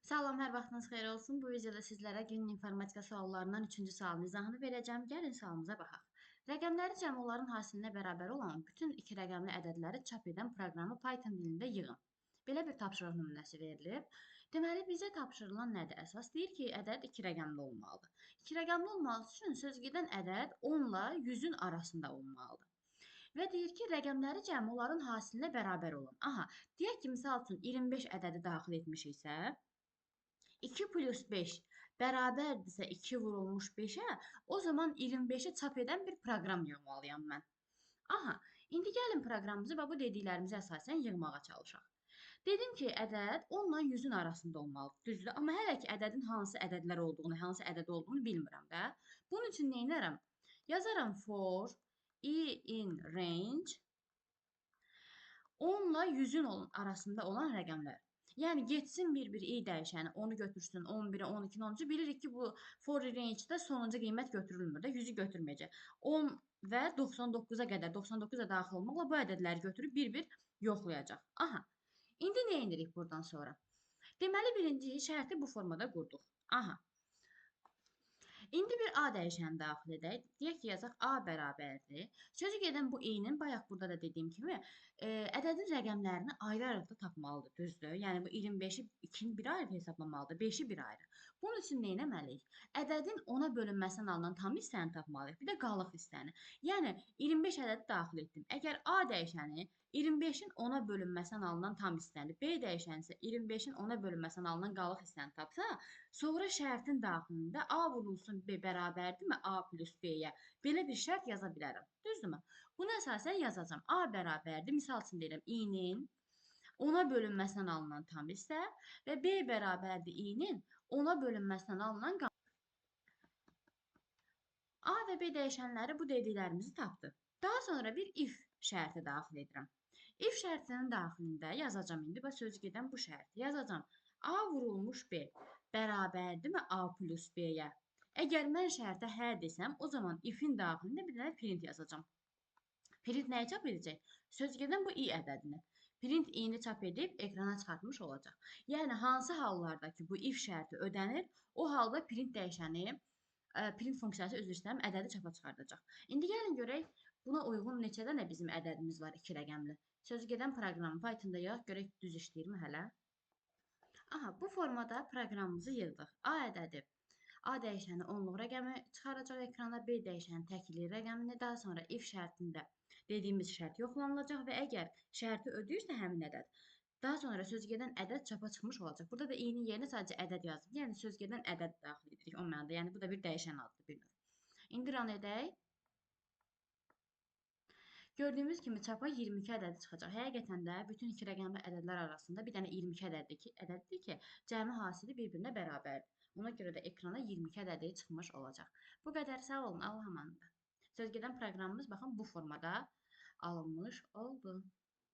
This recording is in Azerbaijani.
Salam, hər vaxtınız xeyir olsun. Bu videoda sizlərə günün informatika suallarından 3-cü sualın izahını verəcəm. Gəlin sualımıza baxaq. Rəqəmləri cəmi onların hasilinə bərabər olan bütün iki rəqəmli ədədləri çap edən proqramı Python dilində yığın. Belə bir tapşırıq nümunəsi verilib. Deməli, bizə tapşırılan nədir əsas? Deyir ki, ədəd iki rəqəmli olmalıdır. İki rəqəmli olması üçün söz gedən ədəd 10 ilə 100-ün arasında olmalıdır. Və deyir ki, rəqəmləri cəmi onların hasilinə bərabər olan. Aha, deyək ki, misal üçün 25 ədədi daxil etmişiksə, 2 plus 5 bərabərdirsə 2 vurulmuş 5-ə, o zaman 25-i çap edən bir proqram yığmalıyam mən. Aha, indi gəlin proqramımızı və bu dediklərimizə əsasən yığmağa çalışaq. Dedim ki, ədəd 10 ilə 100-ün arasında olmalıdır, düzdür? Amma hələ ki, ədədin hansı ədədlər olduğunu, hansı ədəd olduğunu bilmirəm də. Bunun üçün nə edərəm? Yazaram for i in range 10 ilə 100-ün arasında olan rəqəmlər. Yəni, getsin bir-bir i dəyişəni, onu götürsün, 11-i, 12-ni, 13-ü. Bilirik ki, bu for range-də sonuncu qiymət götürülmür də, 100-ü götürməyəcək. 10 və 99-a qədər, 99-a daxil olmaqla bu ədədləri götürüb bir-bir yoxlayacaq. Aha, indi nə edirik buradan sonra? Deməli, birinci şərti bu formada qurduq. Aha, İndi bir A dəyişəni daxil edək. Deyək ki, yazaq A bərabərdir. Sözü gedən bu i-nin, bayaq burada da dediyim kimi, ədədin rəqəmlərini ayrı-ayrılıqda tapmalıdır, düzdür? Yəni, bu 25-i 2-ni bir ayrı hesablamalıdır, 5-i bir ayrı. Bunun üçün nə etməliyik? Ədədin 10-a bölünməsindən alınan tam hissəni tapmalıyıq, bir də qalıq hissəni. Yəni, 25 ədədi daxil etdim. Əgər A dəyişəni 25-in 10-a bölünməsindən alınan tam hissəni, B dəyişəni isə 25-in 10-a bölünməsindən alınan qalıq hissəni tapsa, sonra şərtin daxilində A vurulsun B bərabərdirmi A plus B-yə? Belə bir şərt yaza bilərəm. Düzdürmü? Buna əsasən yazacağam. A bərabərdir, misal üçün deyirəm, i-nin 10-a bölünməsindən alınan tam hissə və B bərabərdir i-nin 10-a bölünməsindən alınan qalıq. A və B dəyişənləri bu dediklərimizi tapdı. Daha sonra bir if şərti daxil edirəm. If şərtinin daxilində yazacağam indi, bax sözü gedən bu şərti yazacağam. A vurulmuş B bərabərdirmi A plus B-yə? Əgər mən şərtə hə desəm, o zaman ifin daxilində bir dənə print yazacağam. Print nəyi çap edəcək? Söz gedən bu i ədədini. Print i-ni çap edib ekrana çıxartmış olacaq. Yəni, hansı hallarda ki, bu if şərti ödənir, o halda print dəyişəni, print funksiyası, üzr istəyirəm, ədədi çapa çıxardacaq. İndi gəlin görək, buna uyğun neçə dənə bizim ədədimiz var iki rəqəmli. Sözü gedən proqramı Pythonda yığaq, görək düz işləyirmi hələ? Aha, bu formada proqramımızı yığdıq. A ədədi, A dəyişəni onluq rəqəmi çıxaracaq ekrana, B dəyişəni təkli rəqəmini, daha sonra if şərtində dediyimiz şərt yoxlanılacaq və əgər şərti ödəyirsə həmin ədəd, daha sonra söz gedən ədəd çapa çıxmış olacaq. Burada da i-nin yerinə sadəcə ədəd yazdım. Yəni, söz gedən ədəd daxil edirik o mənada. Yəni, bu da bir dəyişən addır bir növ. İndi run edək. Gördüyümüz kimi çapa 22 ədədi çıxacaq. Həqiqətən də bütün iki rəqəmli ədədlər arasında bir dənə 22 ədəddir ki, cəmi hasili bir-birinə bərabərdir. Ona görə də ekrana 22 ədədi çıxmış olacaq. Bu qədər, sağ olun, Allah amanında. Söz gedən proqramımız baxın bu formada alınmış oldu.